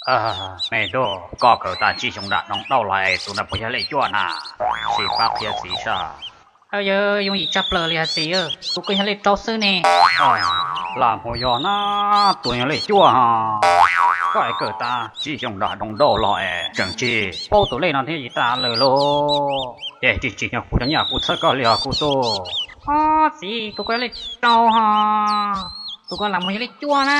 Me tub, koj kawm tag tsib xyoo nram Doom Dauj los es tus no puas yog lej cuaj na? Sim pab qhia txiv saib. Yog, yooj yim tshaj plaws li os txiv, tus ko yog lej rau xwb ne. Lam mus yog na, tus no yog lej cuaj hos. Koj es kawm tag tsib xyoo nram Doom Dauj los es tseem tsis paub tus lej no thiab li tas lawm lauj. Ces tsis tsim nyog kuv cov nyiaj kuv txhawb koj li os kuv tub. Ob txiv, tus ko yog lej rau hos. Tus ko lam mus yog lej cuaj na.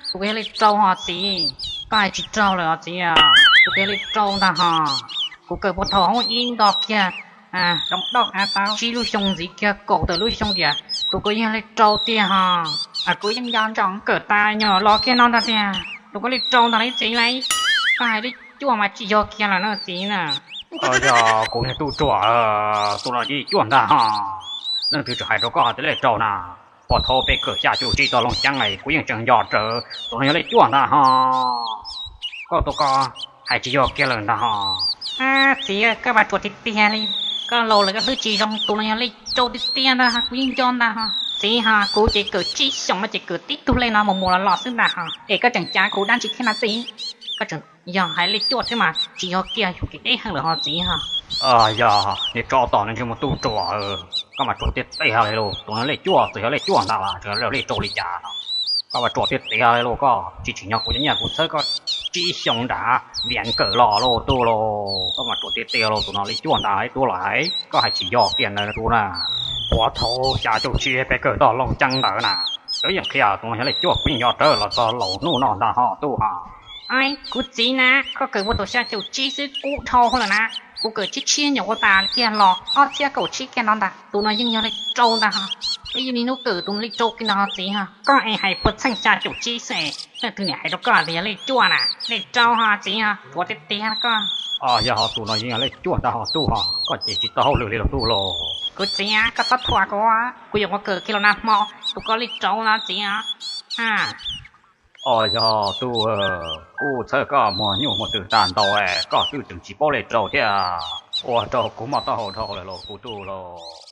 Tus ko yog lej rau hos txiv. Koj hais tsis raug lawm os txiv. Tus ko yog lej rau ntag hos. Kuv kawm puag thaum hoob ib nto kiag, Doom Dauj av tau tsib lub xyoo ntxiv kiag kaum tawm lub xyoo tias tus ko yog lej rau tiag hos. Kuv yeej nco ntsoov kawm tas nyuam los kiag no ntag tias tus ko lej rau ntag lauj txiv lauj. Koj hais lej cuaj mas tsis yog kiag lawm na txiv na. Yog kuv niag tub ruam, tus no yog lej cuaj ntag hos. Leej twg tseem hais rau koj tias lej rau na? Puag thaum peb kawm xya caum tsib tog Looj Ceeb es kuv yeej tseem nco rawv tus no yog lej cuaj ntag hos. Koj tus ko hais tsis yog kiag lawm ntag hos. Txiv, koj mas ruam tiag tiag li. Koj laus lawm koj hlwb tsis zoo, tus no yog lej rau tiag tiag ntag, kuv yeej nco ntag hos. Txiv hos, kuv ces kawm tsib xyoos no ces kawm tib tug lej no mus mus los los xwb ntag hos, es koj tseem cav kuv dab tsi thiab na txiv? Koj tseem yog hais lej cuaj xwb mas tsis yog kiag, yog kev deb heev lawm hos txiv hos. Yog niag tsov tom niag ntsej muag tub ruam, koj mas ruam tiag tiag li lauj. Tus no lej cuaj, txawm yog lej cuaj ntag los tseem yog lej rau li cas? Koj mas ruam tiag tiag li lauj, koj tsis tsim nyog kuv cov nyiaj kuv txhawb koj tsib xyoos nram Vias kawm los lauj tub lauj. Koj mas ruam tiag tiag lauj, tus no lej cuaj ntag ib tug lauj, koj hais tsis yog kiag ntawd tus na. Puag thaum xya caum tsib peb kawm tog Looj Ceeb ntawd na, lawv yeej qhia tus no yog lej cuaj, kuv yeej nco rawv los txog laus hnub no ntag hos tub hos. Kuv txiv na, koj kawm puag thaum xya caum tsib xwb kub dhau lawm na. Kuv kawm tshiab tshiab nyuam qhuav tas kiag los ob txhiab kaum tsib kiag no ntag, tus no yeej yog lej rau ntag hos. Peb yug niaj hnub kawm tus no lej rau kiag ntag hos txiv hos. Koj es hais puag txheej xya caum tsib xwb es leej twg niam hais rau koj tias yog lej cuaj na, lej rau hos txiv hos, ruam tiag tiag koj. Yog hos, tus no yeej yog lej cuaj ntag hos tub hos, koj ces tsis tau hauj lwm li los tub lauj. Kuv txiv, koj txhob thuam kuv, kuv yuav mus kawm kiag los nag hmo, tus ko lej rau no txiv hos. Yog tub, kuv txhawb koj muag nyuj muag twm tag ntau, koj twb tseem tsis paub lej rau thiab. Ua rau kuv mob taub hau dhau lawm lauj kuv tub lauj.